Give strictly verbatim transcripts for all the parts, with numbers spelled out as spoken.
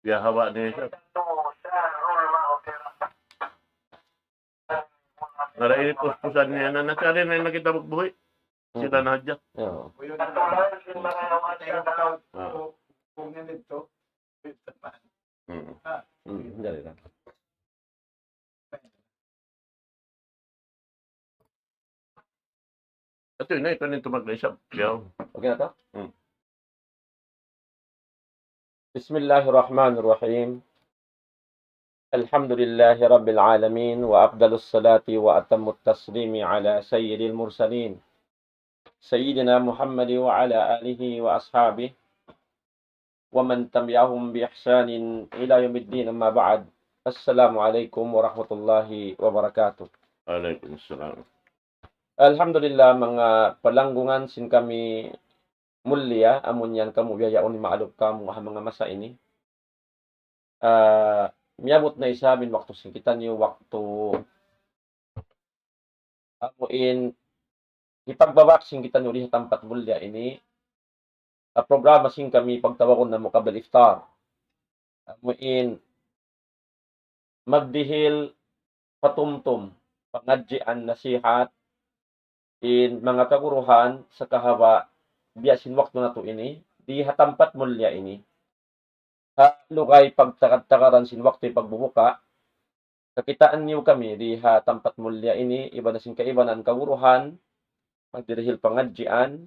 Biya' hawa niya isab. Nara ini puspusan niya na, na siya rin na nakita magbuhi. Sila na hadja. Oo. Ah. Mm. Mm, dali na. Ito yun, ito na yung tumagna isab. Yaw. Okay na to? Mm. بسم الله الرحمن الرحيم. الحمد لله رب العالمين، وأفضل الصلاة وأتم التسليم على سيد المرسلين، سيدنا محمد وعلى آله وأصحابه ومن تبعهم بإحسان إلى يوم الدين، أما بعد. السلام عليكم ورحمة الله وبركاته. Alaykum salam. Alhamdulillah, manga palanggungan sin kami mulia, amun yan kamu biya' yaun maalup kamu ha manga masa ini. Ah, miyabut na isab in waktu sin kitaniyu, waktu amu in hipagbabak sin kitaniyu di ha tampat mulia ini, ah, programa sin kami pagtawagun namu' qabla iftar. Amu in magdihil patumtum, pangadjian, nasihat, in manga kaguruhan, sa kahawa, biya' sin waktu natu' ini, di ha tampat mulia ini. Ha lugay pagtagad-tagaran sin waktu pagbubuka, kakitaan niyu kami di ha tampat mulia ini, iban na sin kaibanan kaguruhan, magdirihil pangadjian,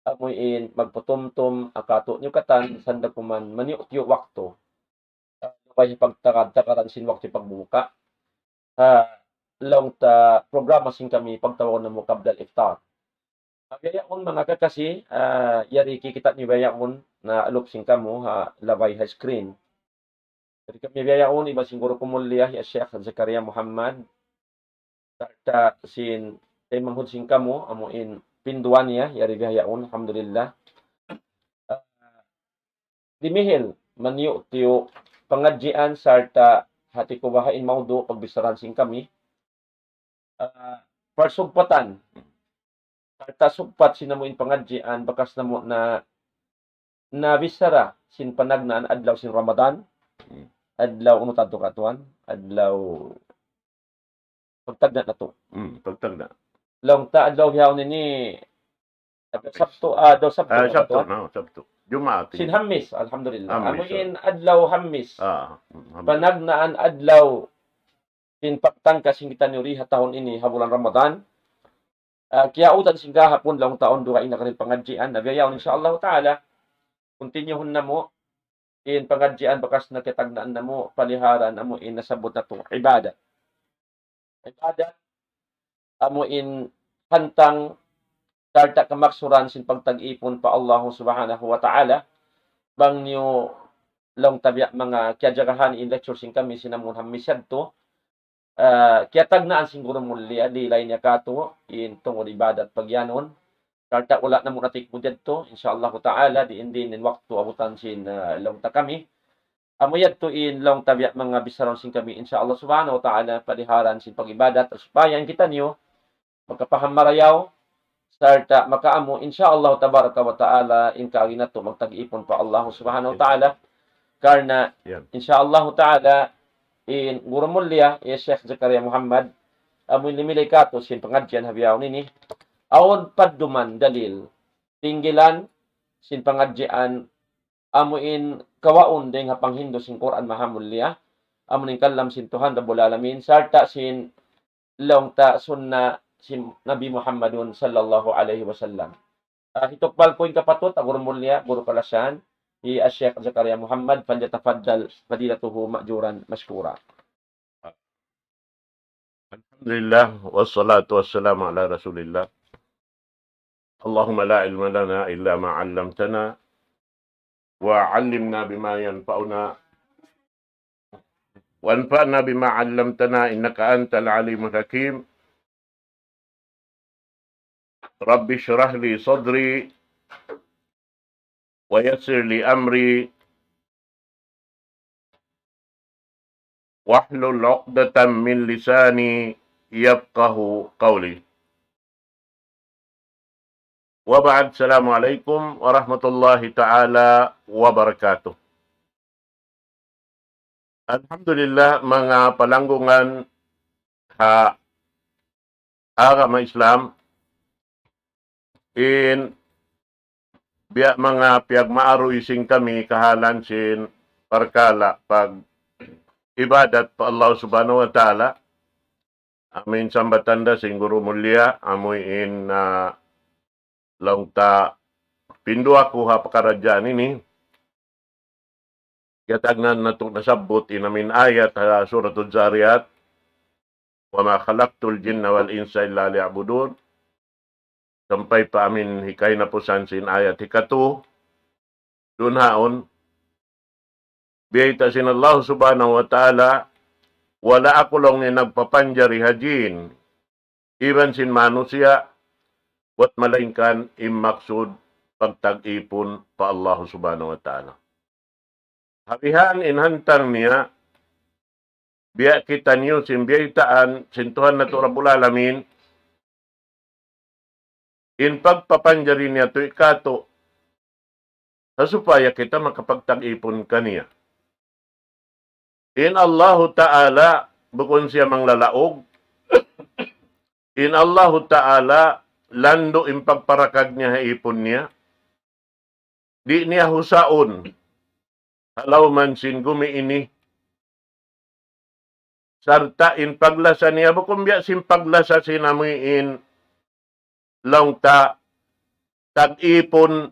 amu in magpatumtum, akatu' niyu katan, sanda kuman maniyu'-tiyu' waktu. Ah, lugay pagtagad-tagaran sin waktu pagbubuka. Ha laung ta programa sin kami pagtawagun namu' qabla iftar. Ah, biya' yaun manga kakasi, ah, yari kikita' niyu biya' yaun na alup sin kamu ha labay ha screen. Yari kami biya' yaun iban sin guru ku mulia, hi Sheikh Zakaria Muhammad. Sarta' sin taymanghud sin kamu, amu in pinduan niya, yari biya' yaun, alhamdulillah. Ah, dimihil, maniyu'-tiyu' pangadjian sarta' hati ku baha' in maudu' pagbicharahan sin kami. Ah, parsugpatan. Sarta' sugpat sin amu in pangadjian, bakas namu' na, nabichara sin panagnaan adlaw sin Ramadan. Hmm. Adlaw unu tadtu katuan? Adlaw pagtagna' natu'. Hmm, pagtagna'. Laung ta adlaw bihaun ini, adlaw Sabtu, ah, adlaw Sabtu Ah, na Sabtu, katuan? No, Sabtu. Jumaat. Sin Hamis, alhamdulillah. Hamis, amu in adlaw Hamis. Ah, hmm, Hamis. Panagnaan adlaw sin pagtangka sin kitaniyu di ha tahun ini, ha bulan Ramadan. Ah, kiyautan sin kahapun laung ta awn dugaing na kanil pangadjian, na biya' yaun, insya Allah ta'ala, continue-hun namu', in pangadjian bakas na kitagnaan namu', paliharan namu', in nasabbut natu' ibadat. Ibadat, amu in hantang sarta' kamaksuran sin pagtag-ipun pa Allah Subhanahu wa Ta'ala, bang niyu laung ta biya' manga kiyajagahan in lecture sin kami sin amun Hamis yadtu, ah, kiyatagnaan sin guru mulia, di lain niya katu', in tungud ibadat pagyanun. Sarta' wala' namu' natikmud yadtu, insya Allah ta'ala, di in, di in waktu abutan sin, ah, laung ta kami. Amu yadtu in laung ta biya' manga bicharahan sin kami, insya Allah subhanahu wa ta'ala, paliharan sin pag-ibadat, supaya in kitaniyu, makapaham marayaw, sarta' makaamu, insya Allah tabaraka wa ta'ala, in kaagi natu' magtag-ipun pa Allah subhanahu wa ta'ala. Karna', Yan. insya Allah ta'ala, in guru mulia, ya Sheikh Zakaria Muhammad, amu in limilay katu' sin pangadjian ha bihaun ini, awn padduman dalil, tinggilan, sin pangadjian, amu in kawaun dayng ha panghindu' sin Qur'an Maha Mulia, amu in kalam sin Tuhan Rabbul Alamin, sarta' sin laung ta sunna sin Nabi Muhammadun sallallahu alayhi wasallam. Ah, hitukbal ku in kapatut, guru mulia, guru kalasahan, hi Sheikh Zakaria Muhammad, فليتفضل فضيلته مأجورا مشكورا. الحمد لله، والصلاة والسلام على رسول الله. اللهم لا علم لنا إلا ما علمتنا، وعلمنا بما ينفعنا، وانفعنا بما علمتنا، إنك أنت العليم الحكيم. رب اشرح لي صدري، ويسر لي أمري، واحلل عقدة من لساني يفقه قولي. وبعد، السلام عليكم ورحمة الله تعالى وبركاته. Alhamdulillah, manga palanggungan ha agama Islam, in biya' manga piyagmaaruy sin kami kahalan sin parkala' pag-ibadat pa Allah Subhanahu wa Ta'ala, amuin sambatan da sin guru mulia, amuin, ah, laung ta pinduwa ku ha pakaradjaan ini. Kiyatagnan natu' nasabbut in amuin ayat ha Suratul Zariyat, وما خلقت الجن والإنس إلا ليعبدون. Sampay pa amuin hikahinapusan sin ayat hikatu, duun haun, biyayta' sin Allah Subhanahu wa Ta'ala, wala' aku laung niya nagpapanjari ha jin, iban sin manusiya', buwat malaingkan in maksud pagtag-ipun pa Allah Subhanahu wa Ta'ala. Ha bihan in hantang niya, biya' kitaniyu sin biyaytaan sin Tuhan natu' Rabbul Alamin, in pagpapanjari niya tuud katu', ha supaya kita makapagtag-ipun kaniya. In Allahu Ta'ala, bukun siya manglalaug. In Allahu Ta'ala, landu' in pagparakag niya ha ipun niya. Di' niya husaun ha lawm sin gumi ini. Sarta' in paglasa niya, bukun biya' sin paglasa sin amuin laung ta tag-ipun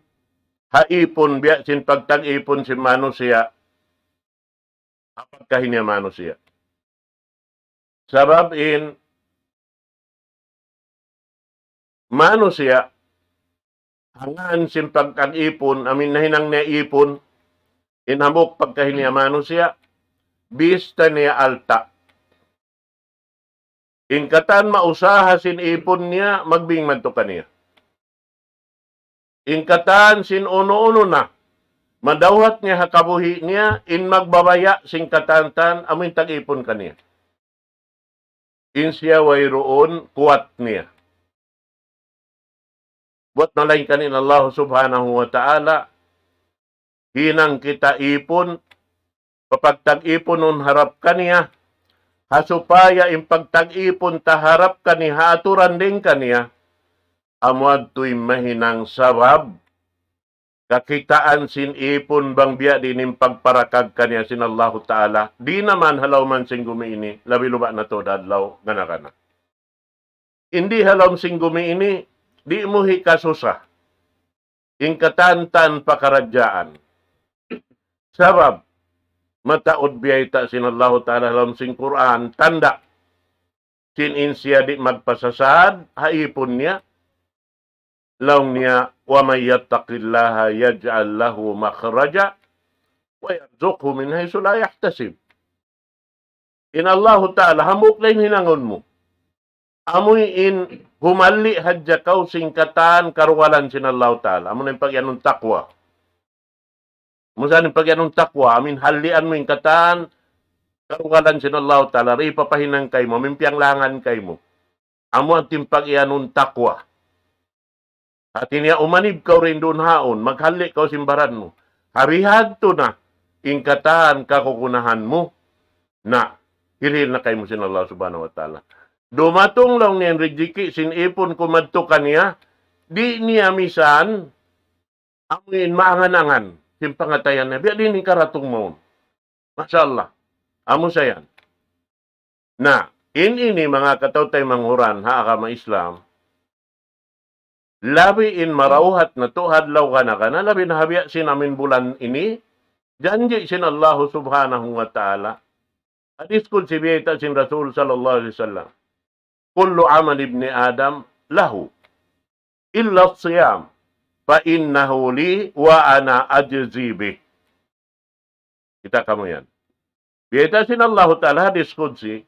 ha ipun, biya' sin pagtag-ipun sin manusiya' ha pagkahi niya manusiya'. Sabab in manusiya', hangkan sin pagtag-ipun, amuin nahinang niya ipun, in hambuuk pagkahi niya manusiya', bista niya alta'. In katan mausaha sin ipun niya, magbing madtu kaniya. In katan sin unu-unu na, madawhat niya ha kabuhi' niya, in magbabaya' sin katan-katan, amuin tag-ipun kaniya. In siya wayruun kuwat niya. Buwat malaingkan in Allah Subhanahu wa Ta'ala, hinang kita ipun, papagtag-ipunun harap kaniya, ha supaya in pagtag-ipun ta harap kaniya, ha aturan dayn kaniya, amu yadtu in mahinang sabab, kakitaan sin ipun bang biya' diin in pagparakag kaniya sin Allahu Ta'ala, di' na man ha lawm sin gumi ini, labi-labi na tuud ha adlaw gana-gana. Di' ha lawm sin gumi ini, di' mu hikasusa in katan-katan pakaradjaan. Sabab, mataud biyayta' sin Allahu Ta'ala ha lawm sin Qur'an, tanda' sin in siya di' magpasasad ha ipun niya, laung niya, ومن يتق الله يجعل له مخرجا ويرزقه من حيث لا يحتسب. In Allahu Ta'ala, hambuuk da in hinangun mu. Amuin humalli' hadja kaw sin katan karugalan sin Allahu Ta'ala. Amu na in pagiyanun taqwa. Amu sa in pagiyanun taqwa, amuin hallian mu in katan karugalan sin Allahu Ta'ala, di' papahinang kaymu, amuin piyanglangan kaymu. Amu in pagiyanun taqwa. Hati niya umanib kaw duun haun, maghalli' kaw sin baran mu. Ha bihadtu na, in katan kakukunahan mu, na, hirihil na kaymu sin Allah Subhanahu wa Ta'ala. Dumatung laung niya in rijiki' sin ipun ku madtu kaniya, di' niya misan, amuin maangan-angan, sin pangatayan niya, biya' diin in karatung mawn. Masha Allah. Amu sa yan. Na, in ini manga kataw-taymanghuran ha agama Islam, labi in marauhat natu' ha adlaw gana-gana, labi na ha biya' sin amuin bulan ini, janji' sin Allahu Subhanahu wa Ta'ala. Hadis Qudsi biyayta' sin Rasul sallallahu alayhi wasallam. كل عمل ابن آدم له إلا الصيام فإنه لي وأنا أجزي به. Kita' kamu yan. Biyayta' sin Allahu Ta'ala hadis Qudsi,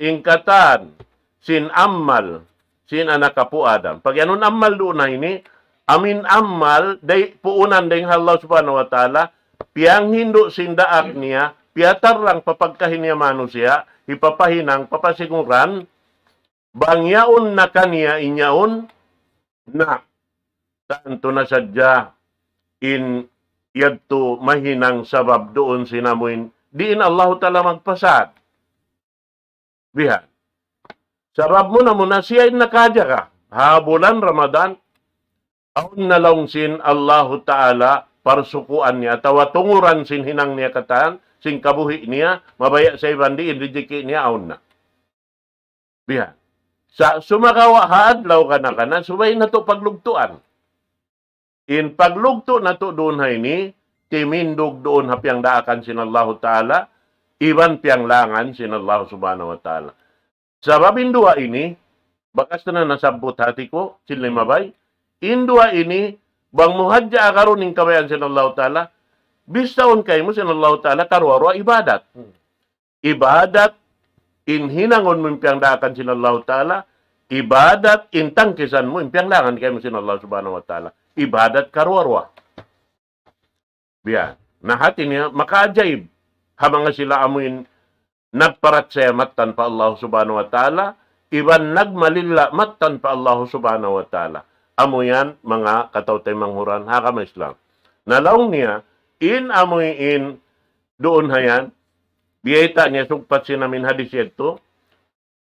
in katan sin amal sin anak apu' Adam. Pagiyanun amal duun na ini, amuin amal, dayn puunan dayn ha Allah Subhanahu wa Ta'ala, piyanghindu' sin daak niya, piyatarrang pa pagkahi niya manusiya', hipapahinang, papasinguran, bang yaun na kaniya in yaun, na, tantu na sadja in yadtu mahinang sabab duun sin amuin diin Allahu Ta'ala magpasaad. Bihan. Sabab muna-muna siya in nakajaga ha bulan Ramadan, awn na laung sin Allahu Ta'ala parsukuan niya, atawa tunguran sin hinang niya katan, sin kabuhi' niya, mabaya' sa iban diin rijiki' niya, awn na. Bihan. Sa' sumagawa' ha adlaw kana-kana, subay natu' paglugtuan. In paglugtu' natu' duun ha ini, timindug duun ha piyangdaakan sin Allahu Ta'ala, iban piyanglangan sin Allahu Subhanahu wa Ta'ala. Sabab in duwa ini, bakas na nasabbut hati ku, sin limabay, in duwa ini, bang mu hadja agarun in kabayaan sin Allahu Ta'ala, bistaun kaymu sin Allahu Ta'ala karuwa-ruwa ibadat. Hmm. Ibadat in hinangun mu in piyangdaakan sin Allahu Ta'ala, ibadat in tangkisan mu in piyanglangan kaymu sin Allah Subhanahu wa Ta'ala. Ibadat karuwa-ruwa. Biya'. Na hati niya, makaajaib. Ha manga sila amuin nagparachaya mattan pa Allah Subhanahu wa Ta'ala, iban nagmalilla mattan pa Allah Subhanahu wa Ta'ala. Amu yan, manga kataw-taymanghuran, ha agama Islam. Na laung niya, in amuin duun ha yan, biyayta' niya sugpat sin amuin hadis yadtu,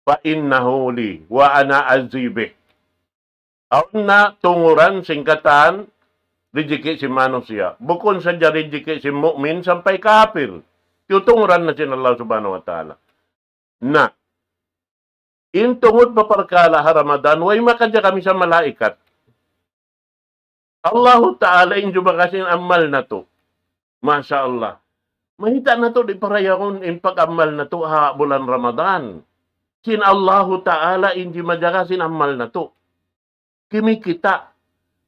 فإنه لي وأنا أجزي به. Awn na tunguran sin katan rijiki' sin manusiya'. Bukun sadja rijiki' sin mu'min sampay kapir. Tiyutunguran na sin Allah Subhanahu wa Ta'ala. Na, in tungud pa parkala' ha Ramadan, way makajaga misan malaikat. Allahu Ta'ala in jumagasin amal natu'. Masha Allah. Mayta' natu' di' parayagun in pag-amal natu' ha bulan Ramadan. Sin Allahu Ta'ala in jumagasin amal natu'. Kimikita'.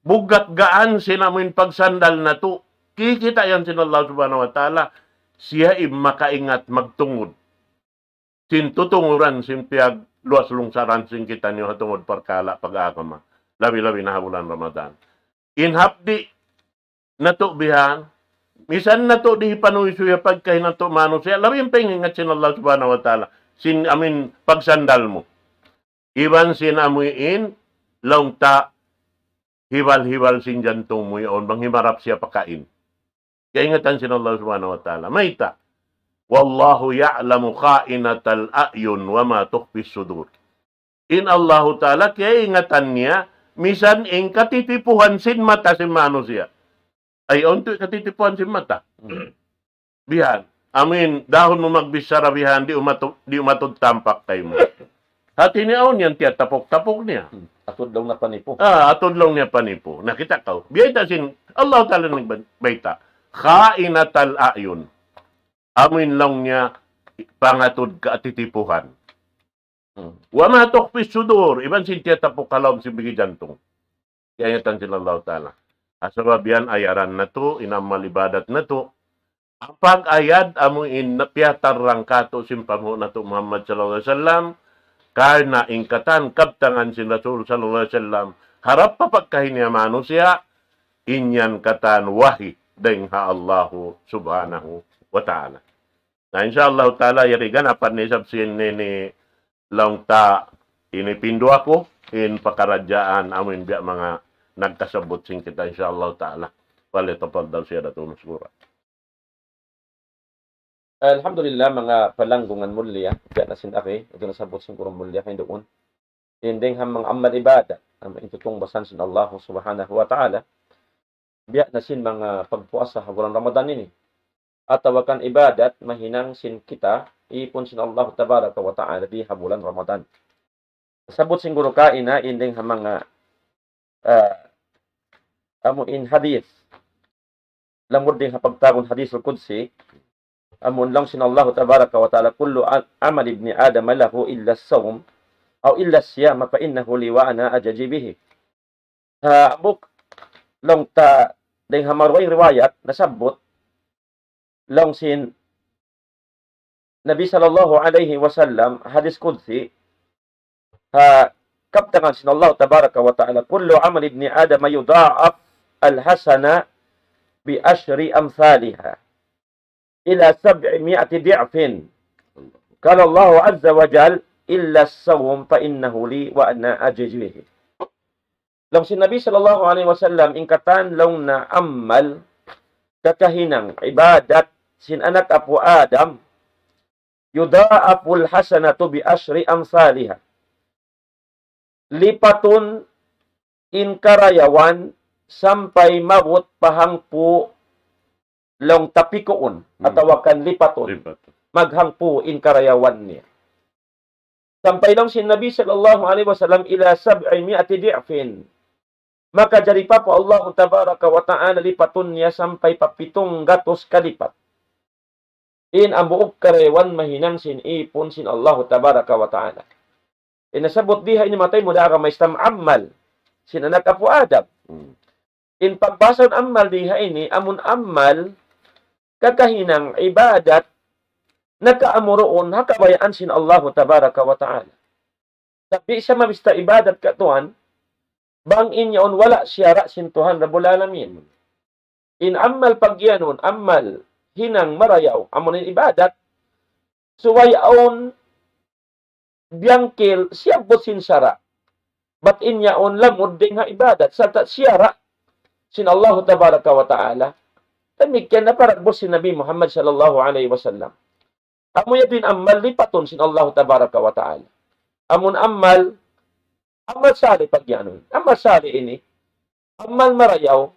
Bugat gaan sin amuin pagsandal natu'. Kikita' yan sin Allah Subhanahu wa Ta'ala. Siya in makaingat magtungud sin tutunguran sin piyagluwas lungsaran sin kitaniyu ha tungud parkala' pag-agama. Labi-labi na ha bulan Ramadan. In hapdi' natu' bihan, misan natu' di' hipanuysuy ha pagkahi natu' manusiya', labi in pangingat sin Allah Subhanahu wa Ta'ala, sin amuin pagsandal mu. Iban sin amuin, laung ta, hibal-hibal sin jantung mu yaun, bang himarap siya pakain. Kaingatan sin Allah Subhanahu wa Ta'ala. Mayta'? والله يعلم خائنة الأعين وما تخفي الصدور. In Allahu Ta'ala, kaingatan niya, misan in katitipuhan sin mata sin manusiya'. Ay, untu' katitipuhan sin mata. Hmm. Bihan. Amuin, dahun mu magbichara bihan, di' umatu-, di' umatud tampak kaymu. Hati niya awn yan, tiyatapuk-tapuk niya. Hmm. Atud laung niya panipu. Ah, atud laung niya panipu. Nakita' kaw. Biyayta' sin, Allah Ta'ala nagbayta'. خائنة الأعين. Amuin laung niya, pangatud katitipuhan. Hmm. وما تخفي الصدور. Iban sin tiyatapuk ha lawm sin bigi jantung. Kaingatan sin Allah Ta'ala. Ha sabab yan ayaran natu', in amal ibadat natu'. Pag-ayad amuin na piyatarrang katu' sin panghu' natu' Muhammad sallallahu alayhi wasallam, karna' in katan kabtangan sin Rasul sallallahu alayhi wasallam, harap pa pagkahi niya manusiya', in yan katan wahi dayn ha Allahu Subhanahu wa Ta'ala. Na, insha Allah Ta'ala, yari ganapan ni isab sin ini laung ta ini pinduwa ku, in pakaradjaan amuin biya' manga nagkasabbut sin kita, insha Allah Ta'ala. فليتفضل سيادته مشكورا. Alhamdulillah, manga palanggungan mulia, biya' na sin aki, ito nasabbut sin guru mulia, hinduun. Dinding ha manga amal ibadat, amu in tutungbasan sin Allah Subhanahu wa Ta'ala. Biya' na sin manga pagpuasa ha bulan Ramadan ini. Atawa kan ibadat mahinang sin kita, ipun sin Allah Tabaraka wa Ta'ala di ha bulan Ramadan. Sabbut sin guru kaina, dinding ha manga, ah, amu in hadith. Lamud dinding ha pagtawagun hadithul qudsi. Amu in laung sin Allah Tabaraka wa Ta'ala, كل ع-، عمل ابن آدم له إلا الصوم، أو إلا الصيام، فإنه لي وأنا أجزي به. Ha, buk, laung ta, dinding ha manga riwayat, nasabbut, laung sin Nabi sallallahu alayhi wasallam, hadith qudsi, ha, kabtangan sin Allah Tabaraka wa Ta'ala, كل عمل ابن آدم يضاعف الحسنة بعشر أمثالها إلى سبعمائة ضعف. قال الله عز وجل: إلا الصوم فإنه لي وأنا أجزي به. Laung sin Nabi sallallahu alayhi wasallam, in katan laung niya amal, kakahinang, ibadat, sin anak apu' Adam, يضاعف الحسنة بعشر أمثالها. Lipatun in karayawan sampay maabut pa hangpu' laung tapikuun, atawa kan lipatun. Lipat. Maghangpu' in karayawan niya. Sampay laung sin Nabi sallallahu alayhi wasallam, إلى سبعمائة ضعف. Makajari pa Allahu tabaraka wa ta'ala lipatun niya sampay pa pitung gatus kalipat. In hambuuk karayawan mahinang sin ipun sin Allahu tabaraka wa ta'ala. In nasabbut di ha ini manga taymanghud ha agama Islam amal sin anak apu' Adam. Hmm. In pagbahasa amal di ha ini, amun amal, kakahinang ibadat, nakaamuruun ha kabayaan sin Allahu tabaraka wa ta'ala. Tapi sa mabista ibadat katuan, bang in yaun wala' siyara' sin Tuhan Rabbul Alamin. In amal pagiyanun, amal hinang marayaw, amun in ibadat, subay awn biyangkil siyabbut sin sara'. Bat in yaun lamud dayn ha ibadat, sarta' siyara' sin Allahu tabaraka wa ta'ala. Damikkiyan na paragbus sin Nabi Muhammad sallallahu alayhi wasallam. Amu yadtu in amal lipatun sin Allahu tabaraka wa ta'ala. Amun amal, amal salih pagiyanun. Amal salih ini, amal marayaw,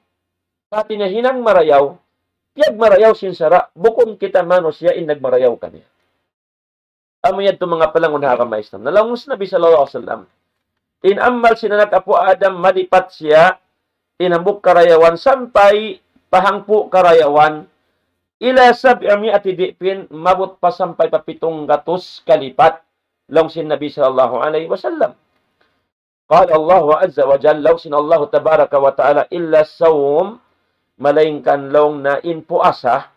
hati niya hinang marayaw, piyagmarayaw sin sara', bukun kita manusiya' in nagmarayaw kaniya. Amu yadtu manga palanggun ha agama Islam. Na laung sin Nabi sallallahu alayhi wasallam, in amal sin anak apu' Adam malipat siya, in hambuuk karayawan sampay pa hangpu' karayawan, إلى سبعمائة ضعف, maabut pa sampay pa pitung gatus kalipat, laung sin Nabi sallallahu alayhi wasallam. قال الله عز وجل, laung sin Allahu tabaraka wa ta'ala, إلا الصوم, malaingkan laung niya in puasa,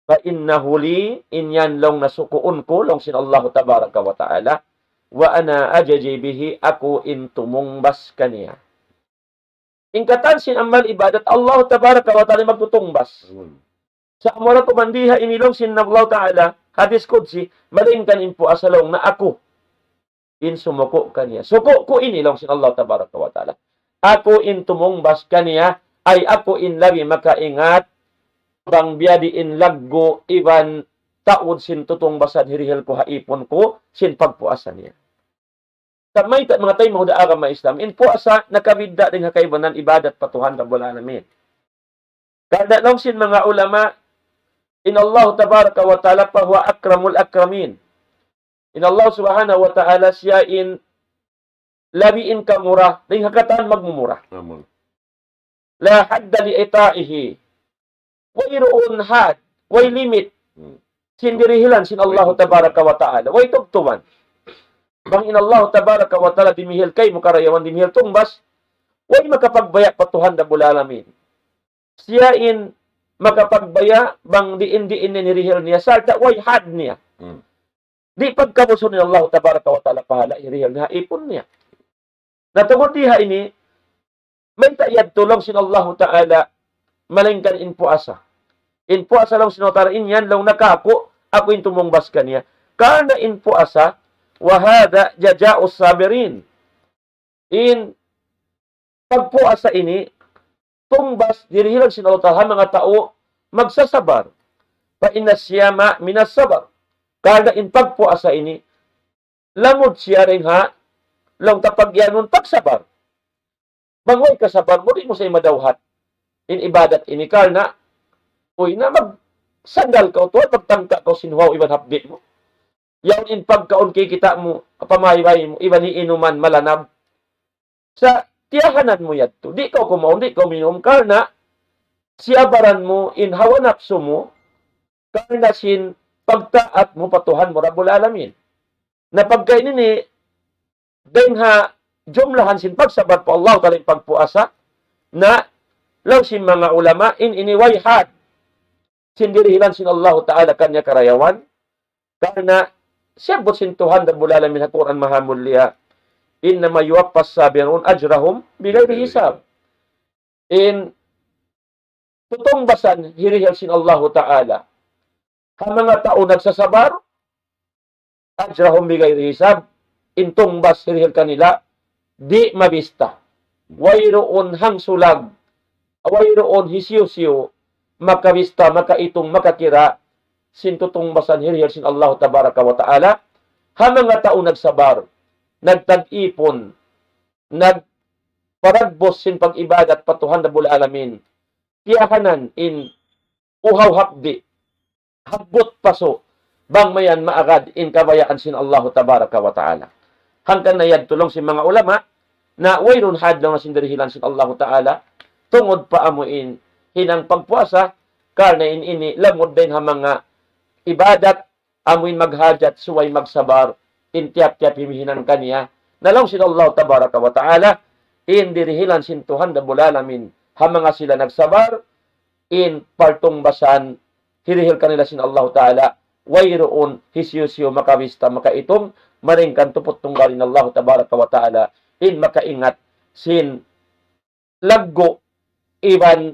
فإنه لي, in yan laung niya sukuun ku, laung sin Allahu tabaraka wa ta'ala, وأنا أجزي به, aku in tumungbas kaniya. In katan sin amal ibadat, Allahu tabaraka wa ta'ala magtutungbas. Hmm. Sa' amura tuud di ha ini laung sin Allahu ta'ala, hadis qudsi, malaingkan in puasa laung niya aku in sumuku' kaniya. Suku' ku ini laung sin Allah tabaraka wa ta'ala. Aku in tumungbas kaniya, ay aku in labi makaingat, bang biyadiin laggu' iban taud sin tutungbasan hirihil ku ha ipun ku, sin pagpuasa niya. Sa' mayta' manga taymanghud ha agama Islam, in puasa nakabidda' dayn ha kaibanan ibadat pa Tuhan Rabbul Alamin. Karna' laung sin manga ulama, in Allah tabaraka wa ta'ala فهو أكرم الأكرمين. In Allah subhanahu wa ta'ala siya in labi in kamura, dayn ha katan magmumura. Amun. لا حد لعطائه. Wayruun had, way limit. Hmm. Sin dirihilan sin Allah tabaraka wa ta'ala. Way tubtuban. Bang in Allah tabaraka wa ta'ala dimihil kaymu karayawan dimihil tungbas, way makapagbaya' pa Tuhan Rabbul Alamin. Siya in makapagbaya' bang diin-diin in hirihil niya, sarta' way had niya. Hmm. Di' pagkabusun in Allah tabaraka wa ta'ala pahala' hirihil niya ha ipun niya. Na tungud di ha ini, mayta' yadtu laung sin Allahu ta'ala, malaingkan in puasa. In puasa laung sin Allahu ta'ala, in yan laung niya kāku', aku in tumungbas kaniya. Karna' in puasa, وهذا جزاء الصابرين. In pagpuasa ini, tungbas dirihilan sin Allah ta'ala ha manga tau magsasabar. فإن الصيام من الصبر. Karna' in pagpuasa ini, lamud siya dayn ha, laung ta pagiyanun pagsabar. Bang way kasabar mu, di' mu sa' madawhat in ibadat ini karna', uy, na magsandal kaw tuud, magtangka kaw sin huwaw iban hapdi' mu. Yaun in pagkaun kikita' mu, pamaybay mu, iban iinuman malanab. Sa' tiyahanan mu yadtu. Di' kaw kumaun, di' kaw minum, karna' siyabaran mu in hawa napsu mu, karna' sin pagtaat mu pa Tuhan mu Rabbul Alamin. Na pagka ini ni, dayn ha jumlahan sin pagsabar pa Allah ta'ala in pagpuasa, na laung sin manga ulama, in ini way had sin dirihilan sin Allah ta'ala kaniya karayawan, karna' siyabbut sin Tuhan Rabbul Alamin ha Qur'an Mahamulliya, إنما يوفى الصابرون أجرهم بغير حساب. In tutungbasan hirihil sin Allahu ta'ala ha manga tau nagsasabar, أجرهم بغير حساب, in tungbas hirihil kanila, di' mabista. Wayruun hangsulag, wayruun hisiyu-siyu, makabista, makaitung, makakira sin tutungbasan hirihil sin Allah Tabaraka wa Ta'ala ha manga tau nagsabar, nagtag-ipun, nagparagbus sin pag-ibadat pa Tuhan Rabbul Alamin. Tiyahanan in uhaw hapdi', habbut pasu', bang mayan maagad in kabayaan sin Allahu Tabaraka wa Ta'ala. Hangkan na yadtu laung sin manga ulama, na wayruun hadlaw na sin dirihilan sin Allahu Ta'ala, tungud pa amu in hinang pagpuasa, karna' in ini lamud dayn ha manga ibadat, amu in maghajat subay magsabar, in tiyap-tiyap himihinang kaniya. Na laung sin Allahu Tabaraka wa Ta'ala, in dirihilan sin Tuhan Rabbul Alamin, ha manga sila nagsabar, in partungbasan hirihil kanila sin Allahu Ta'ala, wayruun hisiyu-siyu makabista, makaitung, malayngkan tuput tunggal in Allahu Tabaraka wa Ta'ala, in makaingat sin laggu' iban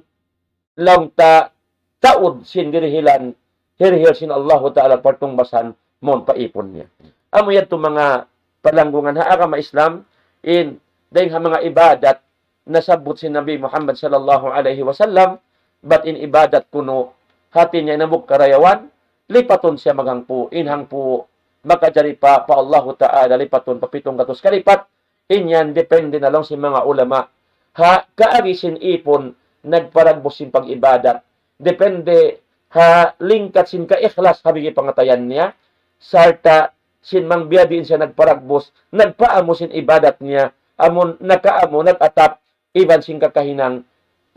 laung ta taud sin dirihilan, hirihil sin Allahu Ta'ala partungbasan mawn pa ipun niya. Amu yadtu manga palanggungan ha agama Islam, in dayng ha manga ibadat nasabbut sin Nabi Muhammad sallallahu alayhi wasallam, bat in ibadat kunu' hati niya in hambuuk karayawan, lipatun siya maghangpu', in hangpu' makajari pa, pa Allahu Ta'ala lipatun pa pitung gatus kalipat, in yan depende na laung sin manga ulama ha kaagi sin ipun nagparagbus sin pag-ibadat. Depende ha lingkat sin kaikhlas ha bigi pangatayan niya, sarta' sin bang biyadiin siya nagparagbus, nagpaamu sin ibadat niya, amun nakaamu, nag-atap, iban sin kakahinang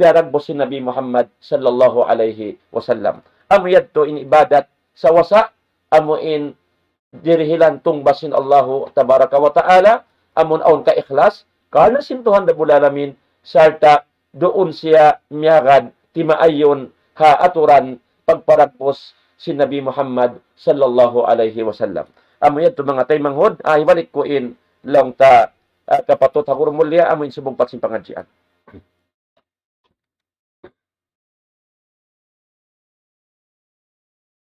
piyaragbus sin Nabi Muhammad sallallahu alayhi wasallam. Amu yadtu in ibadat sawasa, amu in dirihilan tungbas sin Allahu Tabaraka wa Ta'ala, amun awn kaikhlas, karna' sin Tuhan Rabbul Alamin, sarta' duun siya miyagad timaayun ha aturan pagparagbus sin Nabi Muhammad sallallahu alayhi wasallam. Amu yadtu manga taymanghud, ah, hibalik ku in laung ta, ah, kapatut ha guru mulliya, amu in subung pat sin pangadjian.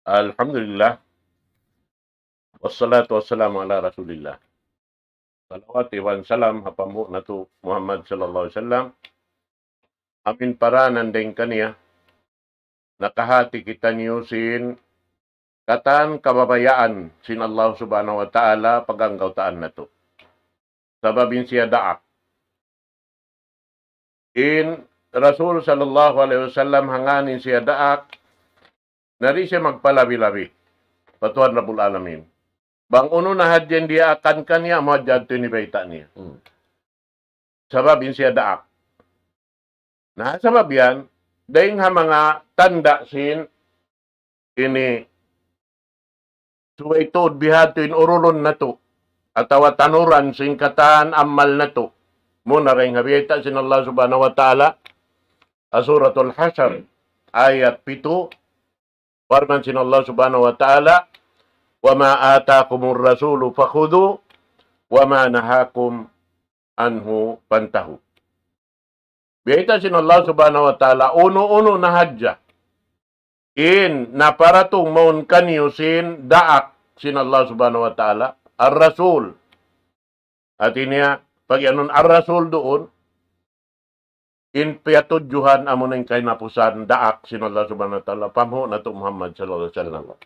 Alhamdulillah. Wassalatu wassalamu ala Rasulillah. Salawat iban salam ha panghu' natu' Muhammad sallallahu alayhi wasallam. Amu in paranan dayng kaniya, nakahati kitaniyu sin katan kababayaan sin Allah Subhanahu wa Ta'ala pag-anggawtaan natu'. Sabab in siya daak. In Rasul sallallahu alayhi wasallam hangkan in siya daak, na di' siya magpalabi-labi pa Tuhan Rabbul Alamin. Bang unu na hadja in diyaakan kaniya, amu hadja yadtu in hibayta' niya. Hmm. Sabab in siya daak. Na, sabab yan, dayng ha manga tanda' sin ini subay tuud bihadtu in urulun natu', atawa tanuran sin katan amal natu'. Muna dayng ha biyayta' sin Allah Subhanahu wa Ta'ala, ha Suratul Hashr, ayat pitu, parman sin Allah Subhanahu wa Ta'ala, وما آتاكم الرسول فخذوه وما نهاكم عنه فانتهوا. Biyayta' sin Allah Subhanahu wa Ta'ala, unu-unu na hadja in naparatung mawn kaniyu sin daak sin Allah Subhanahu wa Ta'ala, ar-Rasul. Hati niya, pag-iyanun ar-Rasul duun, in piyatudjuhan amu na in kahinapusan daak sin Allah Subhanahu wa Ta'ala, panghu' natu' Muhammad sallallahu alayhi wasallam.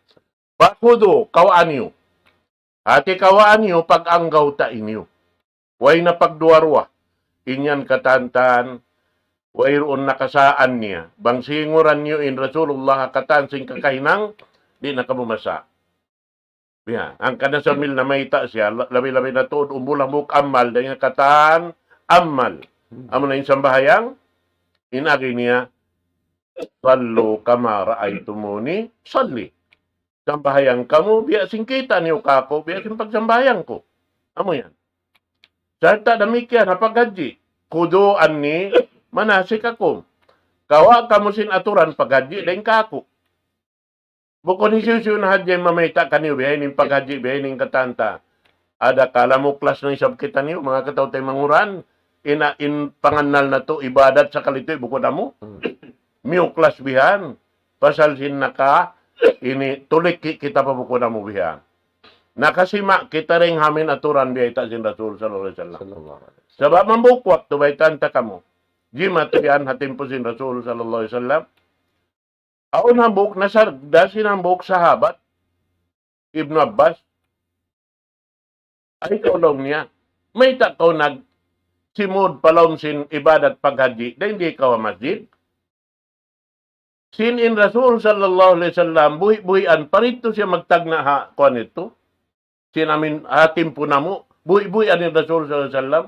فخذوه, kawaa niyu. Hati kawaa niyu pag-anggawta' niyu. Way na pagduwa-ruwa. In yan katantan, wayruun na kasaan niya. Bang singuran niyu in Rasulullah katan sin kakahinang, di' na kamu masa. Biya', hangkan na sambil namayta' siya, la-, labi-labi na tuud umbul hambuuk amal, dayng ha katan amal. Hmm. Amu na in sambahayang, in agi niya, صلوا كما رأيتموني أصلي. Sambahayang kamu, biya' sin kīta' niyu kāku', biya' sin pagsambahayang ku. Amu yan. Sarta' damikkiyan ha paghajji. خذوا عني مناسككم. Kawaa kamu sin aturan paghajji dayng kāku'. Bukun hisiyu-siyu na hadja in mamayta' kaniyu, biya' ini in paghajji, biya' ini in katan ta. Adakala muklas na isab kitaniyu, manga kataw-taymanghuran, in, in pangannal natu' ibadat sakali tuud bukun amu. Hmm. Miyuklas bihan, pasal sin naka, ini tuliki kita pa bukun amu bihan. Nakasima' kita dayng ha amu in aturan biyayta' sin Rasul sallallahu alayhi wasallam. Sallallahu alayhi wasallam. Sabab hambuuk waktu baytaan ta kamu. Jimatu yan ha timpu sin Rasul sallallahu alayhi wasallam. Awn hambuuk nasarda sin hambuuk sahabat, Ibnu Abbas, ay kaw laung niya, mayta' kaw nagsimud pa lawm sin ibadat paghajji, dayn di kaw ha masjid? Sin in Rasul sallallahu alayhi wasallam, buhi'-buhian, pa didtu siya magtagna' ha, kuwan itu. Sin amin, ha timpu namu', buhi'-buhian in Rasul sallallahu alayhi wasallam.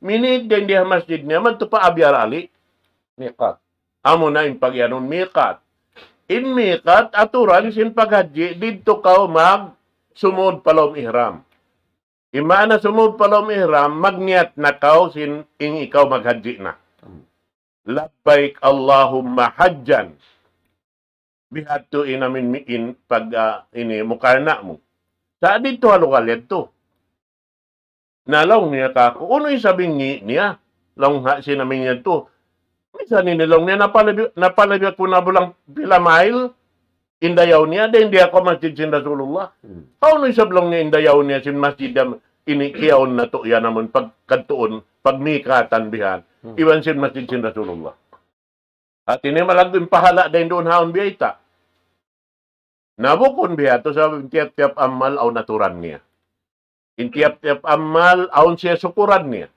Minīg dayn di ha masjid niya, madtu pa Abyar Ali. Miqat. Amu na in pagiyanun miqat. In miqat, aturan sin paghajji, didtu kaw magsumud pa lawm ihram. In maana sumud pa lawm ihram, magniyat na kaw sin in ikaw maghajji na. Labbaik Allahumma hajjan. Bihadtu in amin mi-, in pag, ah, ini mukarna mu. Sa' didtu ha lugal yadtu. Na laung niya kāku', unu isab in ngi' niya? Laung ha sin amin yadtu. Minsan ini laung niya, napalabi, napalabi aku na bulang pila mile in dayaw niya, dayn di ha masjid sin Rasulullah. Hmm. Hawnu isab laung niya in dayaw niya sin masjid am-, ini kiyaun natu' yan amun pagkadtuun, pagmikatan bihan. Hmm. Iban sin masjid sin Rasulullah. Hati niya malaggu' in pahala' dayn duun ha yaun biyayta'. Na bukun biyadtu sabab in tiyap-tiyap amal awn aturan niya. In tiyap-tiyap amal awn siya sukuran niya.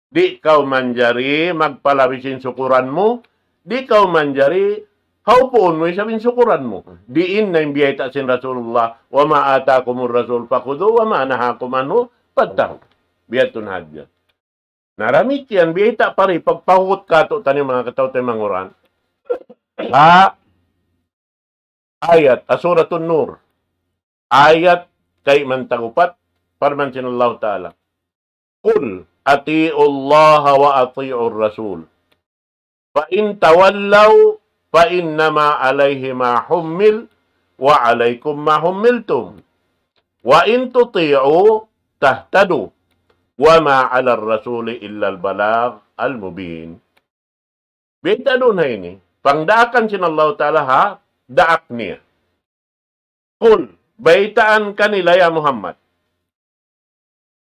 Di' kaw manjari magpalabi sin sukuran mu, di' kaw manjari hawpuun mu isab in sukuran mu. Diin na in biyayta' sin Rasulullah, وما آتاكم الرسول فخذوه وما نهاكم عنه فانتهوا. Biyadtu na hadja. Na damikkiyan, biyayta' pa ri, pagpahugut kātu'niyu manga kataw-taymanghuran. Ha ayat, ha Suratun Nur. Ayat kayman tag-upat, parman sin Allahu Ta'ala. قل أطيعوا الله وأطيعوا الرسول. فإن تولوا فإنما عليه ما حمل وعليكم ما حملتم. وإن تطيعوا تهتدوا. وما على الرسول إلا البلاغ المبين. Biyayta' duun ha ini, pangdaakan sin Allahu Ta'ala ha daak niya. قل, baytaan kanila ya Muhammad.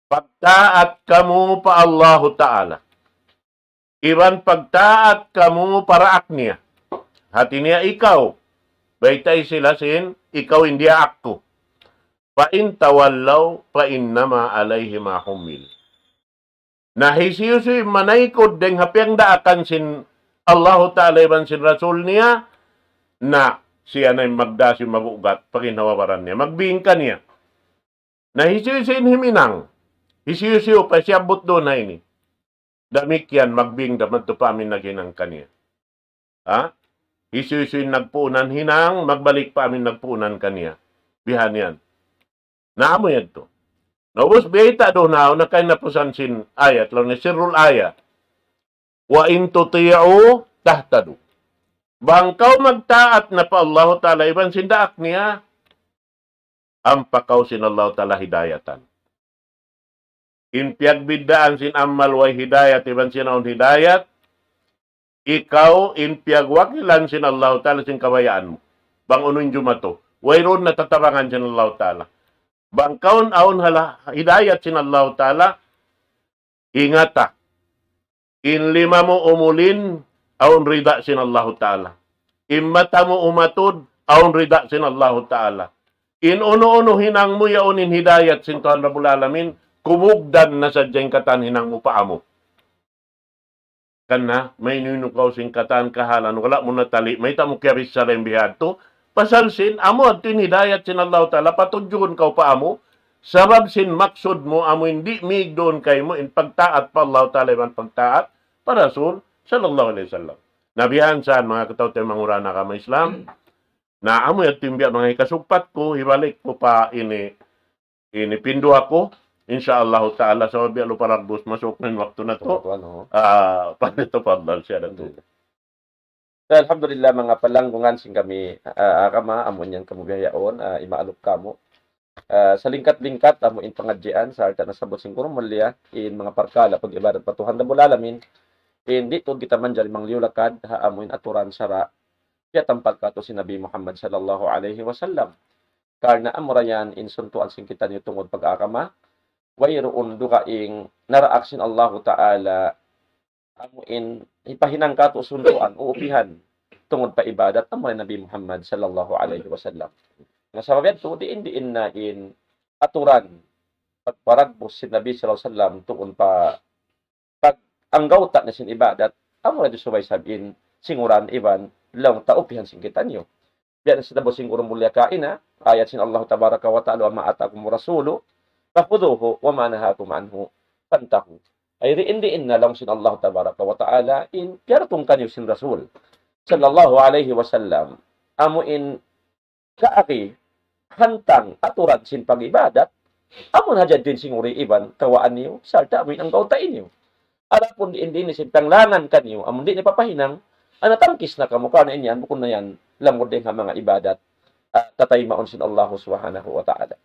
Pagtaat kamu pa Allahu Ta'ala. Iban pagtaat kamu pa daak niya. Hati niya ikaw. Baytai sila sin, ikaw in diyaak ku. فإن تولوا فإنما عليه ما حمل. Na hisiyu-siyu in manaykud dayng ha piyangdaakan sin Allahu Ta'ala iban sin Rasul niya, na siya na in magdā sin mag-ugat, pa ginhawa-baran niya. Magbing kaniya. Na hisiyu-siyu in himinang, hisiyu-siyu pa siyabbut duun ha ini. Damikkiyan magbing da madtu pa amin naghinang kaniya. Ha? Hisiyu-siyu in nagpuunan hinang, magbalik pa amin nagpuunan kaniya. Bihan yan. Na amu yadtu. Na ubus biyayta' duun ha, na kay napusan sin ayat, laung niya sirrul ayat. وإن تطيعوا تهتدوا. Bang kaw magtaat na pa Allahu Ta'ala iban sin daak niya, ampa kaw sin Allahu Ta'ala hidayatan. In piyagbiddaan sin amal way hidayat iban sin awn hidayat, ikaw in piyagwakilan sin Allahu Ta'ala sin kabayaan mu. Bang unu in jumatu. Wayruun na tatabangan sin Allahu Ta'ala. Bang kaw awn hala hidayat sin Allahu Ta'ala, ingata. In lima mu umulin, awn rida sin Allahu Ta'ala. In mata mu umatud, awn rida sin Allahu Ta'ala. In unu-unu hinang mu yaun in hidayat sin Tuhan Rabbul Alamin, kumugdan na sadja in katan hinang mu pa amu. Karna', maynu-inu kaw sin katan kahalan, wala' mu natali', mayta' mu kiyabissara in bihadtu, pasal sin, amu yadtu in hidayat sin Allahu Ta'ala, patudjuhun kaw pa amu, sabab sin maksud mu, amu in di' mīg duun kaymu, in pagtaat pa Allahu Ta'ala, iban pagtaat pa Rasul, sallallahu alayhi wasallam. Na bihan sa yan, manga kataw-taymanghuran ha agama Islam, na amu yadtu in biya' manga hikasugpat ku, hibalik ku pa ini, ini pindu aku, insya Allahu Ta'ala, sabab biya' lupa ragbus, masuk na in waktu natu'. Tuan, oh. Ah, falyatafaddal siya natu'. Alhamdulillah. So, alhamdulillah, manga palanggungan sin kami, ah, agama, amu in yan kamu bihaun, ah, imaalup kamu. Ah, salingkat-lingkat, amu in pangadjian, sarta' nasabbut sin guru mulia, in manga parkala' pag-ibadat pa Tuhan Rabbul Alamin, in di' tuud kita manjari mangliyu-lakad, ha amu in aturan sara', piyatampal kātu' sin Nabi Muhammad sallallahu alayhi wasallam. Karna' amura yan in suntuan sin kitaniyu tungud pag-agama, wayruun dugaing naraak sin Allahu Ta'ala, amu in hipahinang kātu' suntuan, uupihan. tungud pa ibadat amura hi Nabi Muhammad sallallahu alayhi wasallam. Na sabab yadtu, diin-diin na in aturan pagparagbus sin Nabi sallallahu alayhi wasallam tungud pa pag-anggawta' niya sin ibadat, amura di subay isab in singuran iban laung ta upihan sin kitaniyu. Biya' na sin laung sin guru mulliya kaina, ayat sin Allah tabaraka wa ta'ala, وما آتاكم الرسول فخذوه وما نهاكم عنه فانتهوا. Ay diin-diin na laung sin Allah tabaraka wa ta'ala in piyaratung kaniyu sin Rasul sallallahu alayhi wasallam, amu in kaagi hantang aturan sin pag-ibadat, amu na hadja in singuri iban kawaan niyu, sarta' amu in anggawta' niyu. Adapun diin-diin sin piyanglangan kaniyu, amu di' niyu papahinang, ana tangkis na kamu, karna' in yan, bukun na yan lamud dayn ha manga ibadat, ah, tataymaun sin Allah subhanahu wa ta'ala.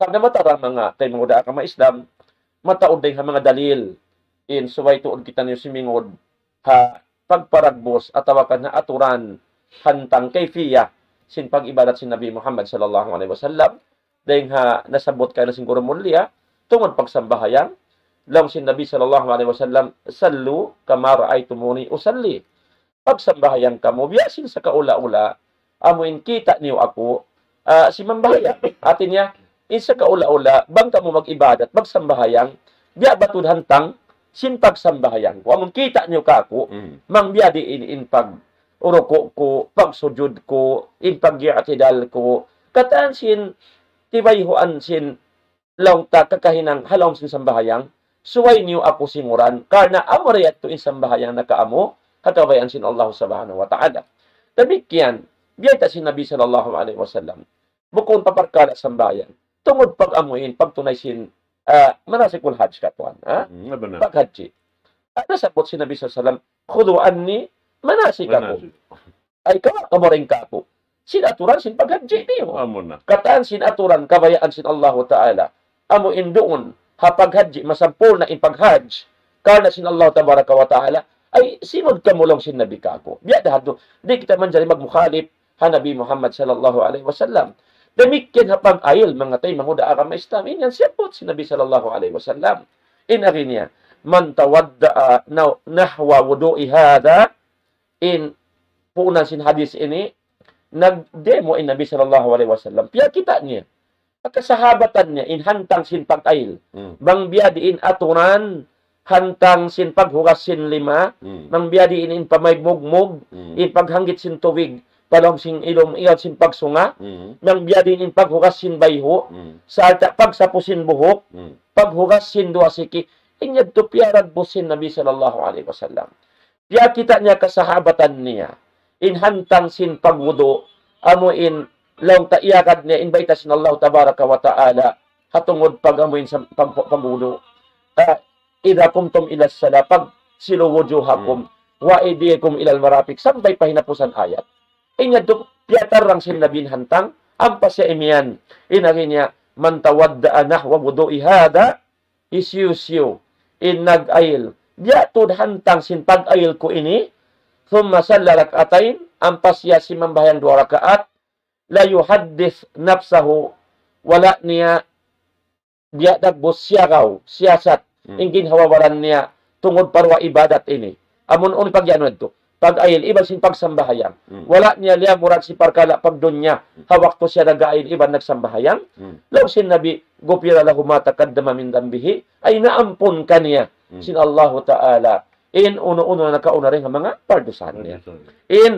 Karna' mataud manga taymanghud ha agama Islam, mataud dayn ha manga dalil, in subay tuud kitaniyu simingud ha pagparagbus atawa kan ha aturan hantang kayfiyah sin pag-ibadat sin Nabi Muhammad sallallahu alayhi wasallam, dayn ha nasabbut kaina sin guru mulliya, tungud pagsambahayang, laung sin Nabi sallallahu alayhi wasallam, صلوا كما رأيتموني أصلي. Pagsambahayang kamu, biya' sin sakaula-ula, amu in kita' niyu aku, ah, simambahayang. Hati niya, in sakaula-ula, bang kamu mag-ibadat, magsambahayang, biya' ba tuud hantang sin pagsambahayang ku. Amun kita' niyu kaku', Mm. bang biya' diin in pagruku' ku, pagsujud ku, in pag-i'tidal ku. Katan sin, tibayhuan sin, laung ta kakahinang ha lawm sin sambahayang, subay niyu aku singuran, karna' amura yadtu in sambahayang nakaamu ha kabayaan sin Allah subhanahu wa ta'ala. Damikkiyan, biyayta' sin Nabi sallallahu alayhi wasallam. Bukun pa parkala' sambahayang. Tungud pag-amuin, pagtunay sin, ah, manasikul hajj katuan, ha? Hmm, benar. Paghajji. Nasabbut sin Nabi sallallahu alayhi wasallam, خذوا عني مناسككم. Manasik. Ay, kawa' kamu dayn kaku' sin aturan sin paghajji niyu. Amu na. Katan sin aturan kabayaan sin Allahu Ta'ala. Amu in duun, ha paghajji, masampurna' in paghajj. Karna' sin Allah Tabaraka wa Ta'ala, ay, simud kamu laung sin Nabi kaku'. Biya' da hadtu, di' kita manjari magmukhalif ha Nabi Muhammad sallallahu alayhi wasallam. Damikkiyan ha pag-ayil, manga taymanghud ha agama Islam. In yan siyabbut sin Nabi sallallahu alayhi wasallam. In agi niya, من توضأ نحو وضوئي هذا, in puunan sin hadis ini, nagdemo in Nabi sallallahu alayhi wasallam. Piyakita' niya, kasahabatan niya, in hantang sin pag-ayil. Hmm. Bang biya' diin aturan, hantang sin paghugas sin lima, Hmm. bang biya' diin in pamaymugmug, Hmm. in paghanggit sin tubig, pa lawm sin ilum, iban sin pagsunga, Hmm. bang biya' diin in paghugas sin bayhu', Hmm. sarta' pagsapu sin buhuk, Hmm. paghugas sin duwa siki, in yadtu piyaragbus sin Nabi sallallahu alayhi wasallam. Piyakita' niya kasahabatan niya. In hantang sin pagwudu', amu in laung ta iyagad niya in bayta' sin Allah Tabaraka wa Ta'ala, ha tungud pag-amu in sam-, pag-, pagwudu'. Ah, إذا قمتم إلى الصلاة فاغسلوا وجوهكم Hmm. وأيديكم إلى المرافق. Sampay pa hinapusan ayat. In yadtu piyatarrang sin Nabi in hantang, ampa siya imiyan, in agi niya, من توضأ نحو وضوئي هذا, hisiyu-siyu in nag-ayil, biya' tuud hantang sin pag-ayil ku ini, ثم صلى ركعتين, ampa siya simambahayang duwa rakaat, لا يحدث نفسه, wala' niya biya' dagbus siyagaw, siyasat, Hmm. in ginhawa-baran niya, tungud pa duwa ibadat ini. Amun unu pag-anu yadtu, pag-ayil iban sin pagsambahayang. Hmm. Wala' niya liyamurad sin parkala' pagdunya, Hmm. ha waktu siya nag-ayil iban nagsambahayang. Hmm. Laung sin Nabi, غفر له ما تقدم من ذنبه, ay naampun kaniya Hmm. sin Allahu Ta'ala in unu-unu na nakauna dayn ha manga pardusahan niya. Pardusahan. In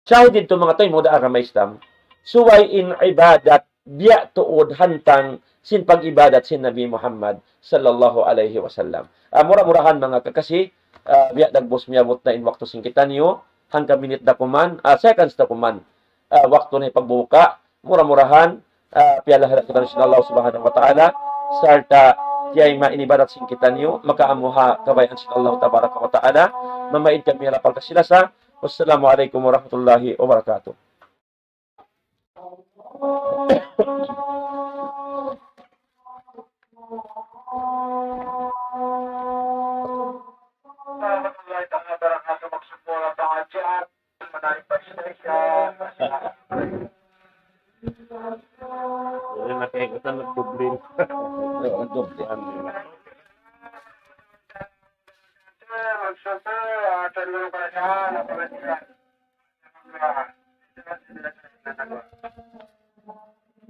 shahid yadtu manga taymanghud ha agama Islam, subay in ibadat biya' tuud hantang sin pag-ibadat sin Nabi Muhammad sallallahu alayhi wasallam. Ah, mura-murahan manga kakasi, ah, biya' dagbus miyabut na in waktu sin kitaniyu, hangka minit da kuman, ah, seconds da kuman, ah, waktu na in pagbuka, mura-murahan, ah, piyalahala' kitaniyu sin Allah Subhanahu wa Ta'ala, sarta' tiyayma' in ibadat sin kitaniyu, makaamu ha kabayaan sin Allah Tabaraka wa Ta'ala, mamaid kami ha lapal kasi-lasa. Wassalamu alaykum warahmatullahi wabarakatuh. Yan, nakaikutan, nagdoble. Oo, nagdoble. Ano yun?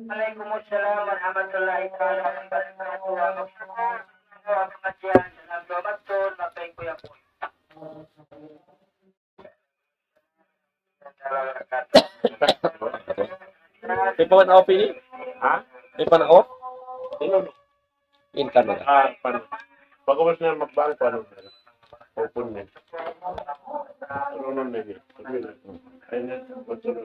Waalaikumsalam warahmatullahi taala wabarakatuh. Wa magsukul, wa mamajian, salam duwa matul, mapay kuya po. Di pa man off ini? Ha? Di pa na off? Sino? In camera. Ah, pan. Pagkabas na magbang pan. Open na. Ano na yun? Ayun na. What's up?